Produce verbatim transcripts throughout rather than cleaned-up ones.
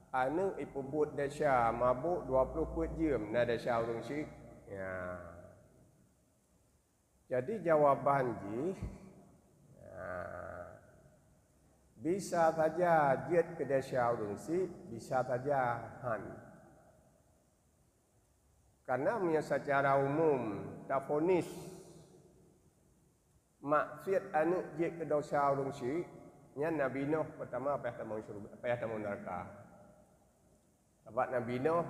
Aneuëk ipeubuet desya mabök dua ploh peuet jeuem na desya ureuëng syik. Ya. Jadi jawaban jih, ya, bisa saja jeuet keu desya ureuëng syik, bisa saja han. Karena meunyoe secara umum tafonis maksiat aneuëk jeuet keu desya ureuëng syik, nyan Nabi Nuh peutama payah tamong syurga, payah tamong neuraka. Sabab Nabi Nuh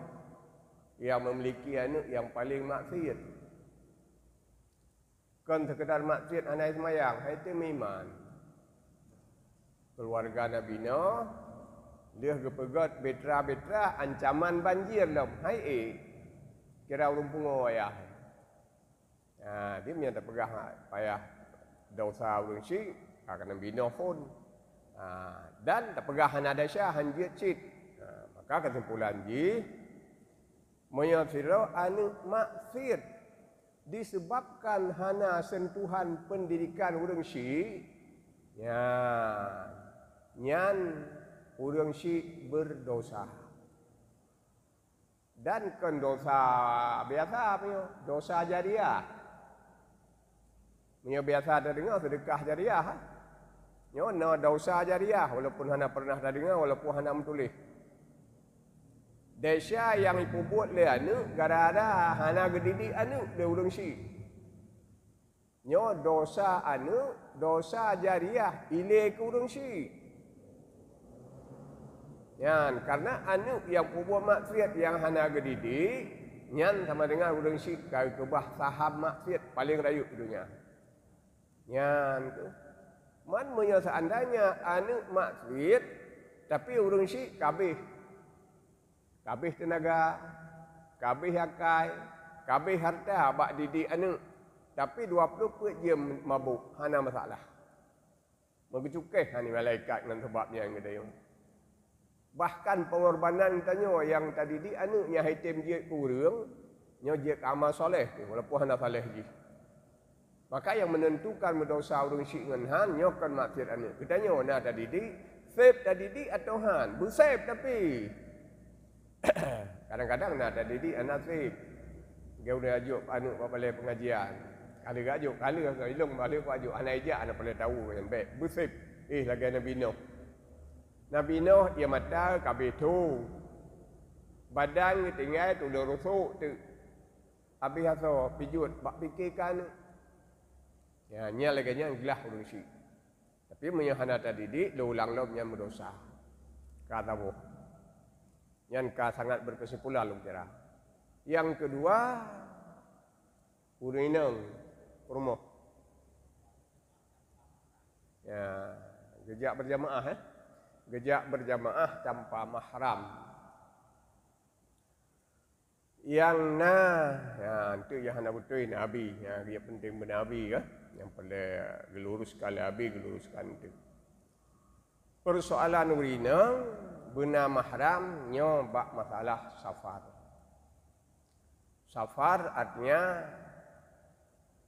nyang memiliki aneuëk nyang paleng maksiat. Kon sekedar maksiat hana seumayang, hai tém meuiman. Keuluwarga Nabi Nuh lheueh geupeugét beutra-beutra ancaman banjir lom, hai ék, kira ureuëng pungoe ayah. Ha, di meunyoe tapeugah payah desya ureuëng syik, ka keunan binoe phon. Ha, dan tapeugah hana desya, han jeuet cit. Ha, maka keusimpulan jih, meunyoe sidroe aneuëk maksiat disebabkan hana sentuhan pendidikan ureuëng syik, nyan, nyan ureuëng syik berdosa. Dan kon desya biasa meunyoe, desya jariah. Meunyoe biasa tadeungoe seudeukah jariah, nyoe na desya jariah, walaupun hana pernah tadeungoe, walaupun hana meutuléh. Desya nyang ipeubuet lé aneuëk gara-gara hana geudidik aneuëk lé ureuëng syik. Nyoe desya aneuëk, desya jariah ilée keu ureuëng syik. Nyan, karena aneuëk nyang peubuet maksiat nyang hana geudidik, nyan sama dengan ureuëng syik ka geukeubah saham maksiat paleng rayeuk di donya. Nyan keuh. Man meunyoe seandainya aneuëk maksiat, tapi ureuëng syik kabeh. Kabeh teunaga, kabeh akai, kabeh hareuta bak didik aneuëk, tapi dua ploh peuet jeuem mabök, hana masalah. Meugeucukéh hana malaikat ngon sabab nyan geutanyoe. Bahkan pengorbanan geutanyoe nyang tadidik aneuëk nyang hai tém jeuet keu ureuëng, nyoe jeuet keu amal saleh, walaupun hana saleh jih. Maka nyang meunentukan meudosa ureuëng syik ngon han, nyoe kon maksiat aneuëk. Geutanyoe na tadidik, sép tadidik atawa han, beusép tapi. Kadang-kadang na tadidik hana sép. Geu na ajok aneuëk bak balai pengajian. Ka lheueh ajok, ka lheueh, ilong bak lheueh ajok, hana ijak, hana palai tahu nyan bék, beusép. Eh, lagée Nabi Nuh. Nabi Nuh, ie mata kabeh tho. Badan geutinggai tuleueng rusok teuk. Abéh asoe pijuet bak pike keu aneuëk. Ya, nyan lagée nyan glah ureuëng syik. Tapi meunyoe hana tadidik, lé ulang lom nyan meudosa. Ka taboh. Nyan ka sangat berkesimpulan lôn kira. Nyang keudua, ureuëng inong peurumoh. Ya, geujak berjamaah, eh. Geujak berjamaah tanpa mahram. Nyang na, ya, enteuk nyang hana beutôi na abi, ya, nyang penting beuna abi, ya. Nyang peureulée geuluruskan lé abi, geuluruskan enteuk. Persoalan ureuëng inong beuna mahram nyoe bak masalah safar. Safar artinya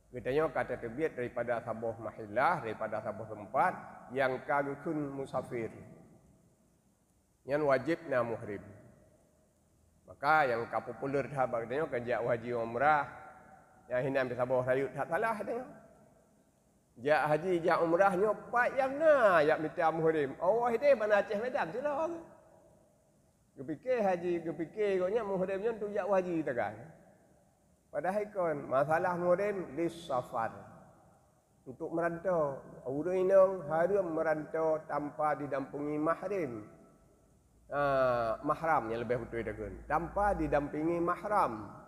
geutanyoe ka tateubiet daripada saboh mahillah, daripada saboh teumpat nyang ka geukheun musafir. Nyan wajéb na muhrim. Maka nyang ka populer that bak geutanyoe kan jak haji umrah, nyang hinan biasa boh rayeuk that salah geutanyoe. Jak haji, jak umrah nyoe pat nyang na jak mita muhrim. Allah ideh Banda Aceh Medan sidroe. Geupike haji, geupike gobnyan muhrim nyan tu jak haji tagai. Padahai kon, masalah muhrim lis safar. Untuk merantau, ureuëng inong hareuem merantau tanpa didampingi mahrim. Ah, mahram nyang leubeh beutôi takheun, tanpa didampingi mahram.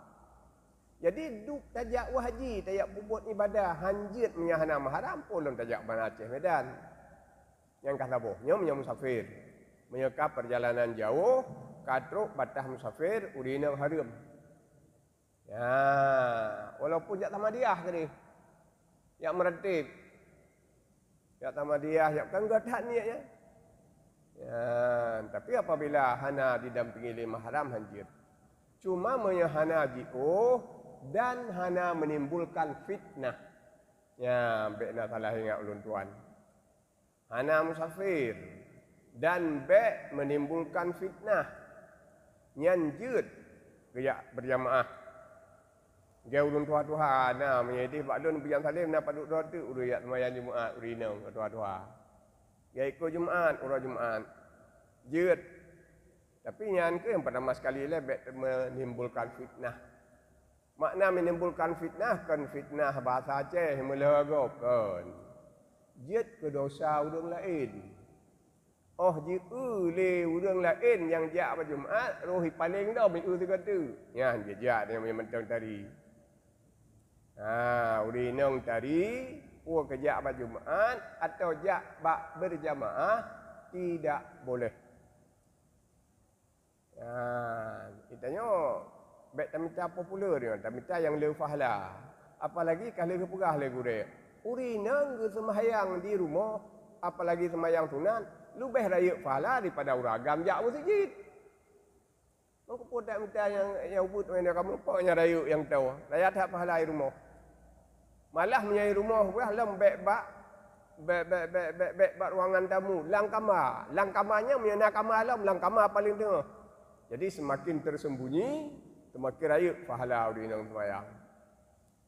Jadi, duek tajak u haji, tajak peubuet ibadah, hanjeuet meunyoe hana mahram, peue lom tajak Banda Aceh Medan. Nyang ka saboh, nyoe meunyoe musafir. Meunyoe ka perjalanan jauh, ka trok batas musafir, ureuëng inong hareuem. Ya, walaupun jak tamadiah tadi. Jak meurantib. Jak tamadiah, jak kan geuh that niet nyan. Ya, tapi apabila hana didampingi lé mahram, hanjeuet. Cuma meunyoe hana jiôh dan hana menimbulkan fitnah. Ya, bék na salah ingat ulôn tuan. Hana musafir. Dan bék menimbulkan fitnah. Nyan jeuet geujak beujamaah. Geu ureuëng tuha-tuha na meunyoe ideh bak lôn Bujang Salem na padub droe teuk ureuëng jak seumayang Jumaat ureuëng inong tuha-tuha. Geu ikot Jumaat, uroe Jumaat. Jeuet. Tapi nyan keuh nyang peurtama sekali lé bék menimbulkan fitnah. Makna menimbulkan fitnah kon fitnah bahasa Aceh meuleugob kon. Jeuet keu dosa ureuëng laén. Oh jieu lé ureuëng laén nyang jak bak Jumaat, roh ipaleng dom ieu sigoe teuk. Nyan jijak nyang mantong tari. Ha, ureuëng inong tari, peue keu jak bak Jumaat atau jak bak beujamaah, tidak boleh. Ha, geutanyoe bék tamita populer nyoe, tamita nyang le pahala. Apalagi ka lheueh geupeugah lé gurée, ureuëng inong geuseumayang di rumoh, apalagi seumayang sunat, leubeh rayeuk pahala daripada ureuëng agam jak meuseujid. Meukeupue tak mita nyang, nyang ubit ngon kamoe, pok nyang rayeuk nyang toe, raya that pahala i rumoh. Malah meunyoe i rumoh wah lom bék bak, bék, bék, bék, bék, bék bak ruangan tamu, lam kama. Lam kama nyan meunyoe na kama lom, lam kama paléng teungoh. Jadi seumaken teuseumbunyi, seumaken rayeuk pahala ureuëng inong seumayang.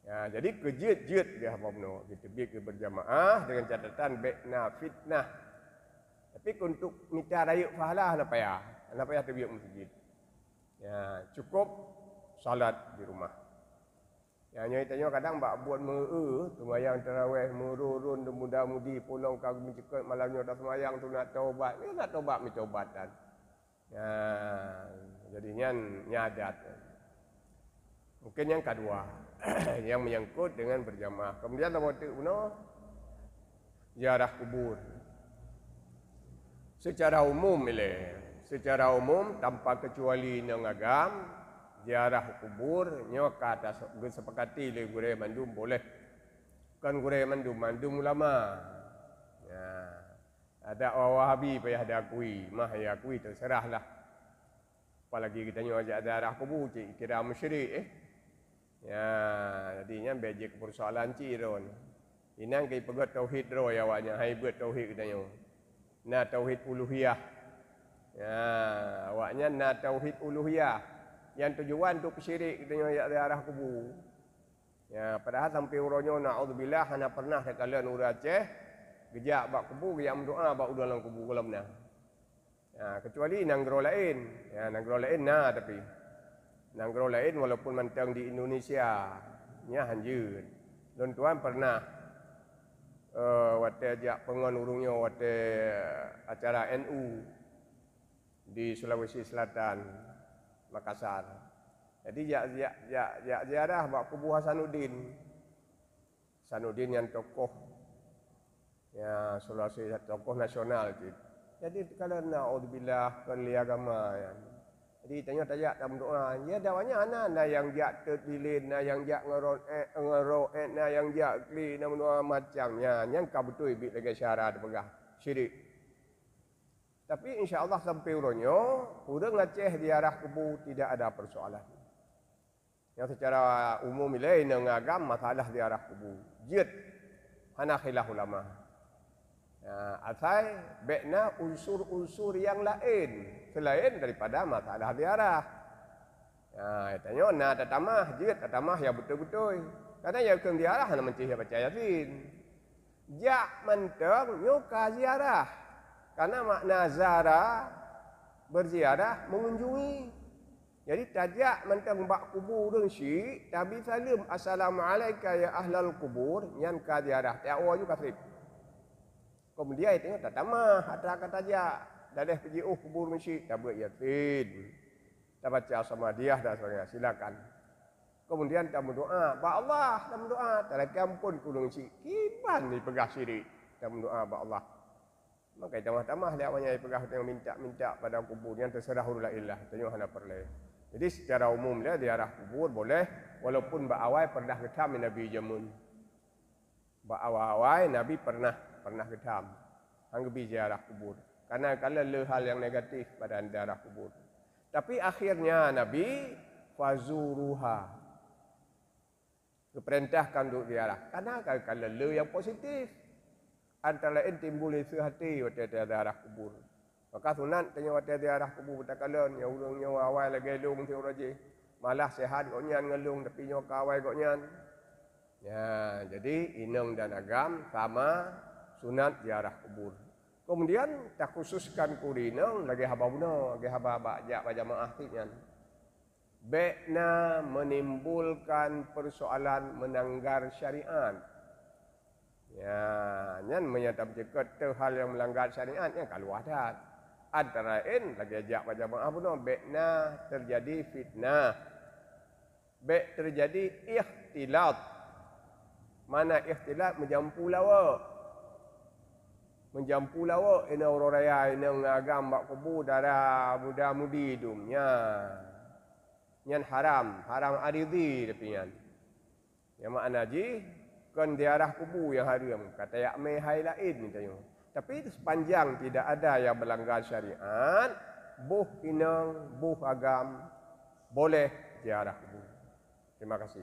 Ya, jadi keu jeuet-jeuet geuh haba bunoe, geuteubiet geuh beujamaah deungon catatan bék na fitnah. Tapi keu untuk mita rayeuk pahala hana payah, hana payah teubiet meuseujid. Ya, cukup salat di rumah. Ya, nyoe tanyoe kadang bak buet meu-eu, seumayang tarawéh, meururun, muda-mudi, pulong ka meucukot malam nyoe taseumayang sunat taubat. Nyoe sunat taubat meutobat tan. Ya, jadi nyan nyadat. Mungkin yang kedua yang menyangkut dengan berjamaah. Kemudian nomor tiga bunoe ziarah kubur. Secara umum ilée, secara umum tanpa kecuali inong agam, ziarah kubur nyoe ka tas-, geusepakati lé gurée mandum boleh. Kon gurée mandum, mandum ulama. Ya. Ada orang Wahabi payah diakui, mah ya akui terserahlah. Apalagi geutanyoe jak ziarah kubur cit kira musyrik eh. Ya, jadi nyan bék jeuet keu persoalan cit droe. Inan keu peugét tauhid droe awaknyan, hai buet tauhid geutanyoe. Na tauhid uluhiyah. Ya, awaknyan na tauhid uluhiyah. Yang tujuan untuk syirik geutanyoe jak ziarah kubur. Ya, padahal sampai uroe nyoe naudzubillah hana pernah takalon ureuëng Aceh geujak bak kubu geujak meudoa bak ureuëng lam kubu gohlom na. Ya, kecuali nanggroe laén. Ya, nanggroe laén na tapi. Nanggroe laén walaupun mantong di Indonesia, nyan hanjeuet. Lôn tuan pernah eh, watée jak peungon ureuëng nyoe watée acara N U di Sulawesi Selatan, Makassar. Jadi jak, jak, jak, jak ziarah bak kubu Hasanuddin. Hasanuddin nyan tokoh, ya, Sulawesi, tokoh nasional cit. Jadi kalau naudzubillah kon lé agama nyan. Jadi tanyoe tajak tameudoa, ya dakwahnya hana, na nyang jak teut lilin, na nyang jak ngeurot eh, ngeurot eh, na nyang jak klik, na meudoa macam nyan. Nyan ka beutôi bit lagée syara teupeugah syirik. Tapi insya Allah sampai uroe nyoe, ureuëng Aceh ziarah kubu tidak ada persoalan. Yang secara umum ilée inong agam masalah ziarah kubu. Jeuet hana khilaf ulama. Ya, asai bék na unsur-unsur yang laén selain daripada masalah ziarah. Ya, tanyoe na tatamah, jeuet tatamah ya beutôi-beutôi. Karena ya keu ziarah hana meusti ya baca Yasin. Jak mantong nyoe ka ziarah. Karena makna zara, berziarah, mengunjungi. Jadi tajak mantong bak kubu ureuëng syik, tabi saleuem, "Assalamualaika ya ahlal kubur," nyan ka ziarah. Tawoe ju ka treb. Kemudian itu tatamah atra ka tajak, daleh peujiôh kubu ureuëng syik, tabeuet Yasin, tabaca Samadiyah dan sebagainya. Silakan. Kemudian tameudoa bak Allah, tameudoa talakée ampôn keu ureuëng syik. Kiban dipeugah syirik, tameudoa bak Allah. Maka tamah-tamah lé awaknyan peugah teuh minta-minta pada kubur nyan terserah ureuëng laén lah, tanyoe hana peureulée. Jadi secara umum lé ziarah kubur boleh, walaupun bak awai pernah geutam Nabi jameun. Bak awai-awai Nabi pernah, pernah geutam. Han geubi ziarah kubur. Karena kalau le hal yang negatif pada ziarah kubur. Tapi akhirnya Nabi fazuruha. Geupeurintahkan untuk ziarah. Karena kalau le yang positif. Antara lain timbul isu hati watée ziarah kubur. Maka sunat tanyoe watée ziarah kubu takalon, nyoe ureuëng nyoe awai lagée lôn siuroe jih, malah sehat gobnyan ngon lôn, tapi nyoe ka awai gobnyan. Ya, jadi inong dan agam sama sunat ziarah kubur. Kemudian takhususkan keu ureuëng inong lagée haba bunoe, lagée haba bak jak bak jamaah cit nyan. Bék na menimbulkan persoalan melanggar syariat. Ya, nyan meunyoe tameuceukeut teuh hal nyang melanggar syariat, nyan ka luwah that. Antara laén lagée jak bak jamaah bunoe, bék na teujadi fitnah. Bék teujadi ikhtilat. Makna ikhtilat, meujampu lawok. Meujampu lawok inong uroe raya, inong agam bak kubu, dara muda-mudi dum. Nyan, nyan haram, haram aridhi tapi nyan. Nyang makna jih, kon ziarah kubu nyang hareuem, ka tajak mé hai laén tanyoe. Tapi sepanjang tidak ada yang melanggar syariat, boh inong, boh agam, boleh ziarah kubu. Terima kasih.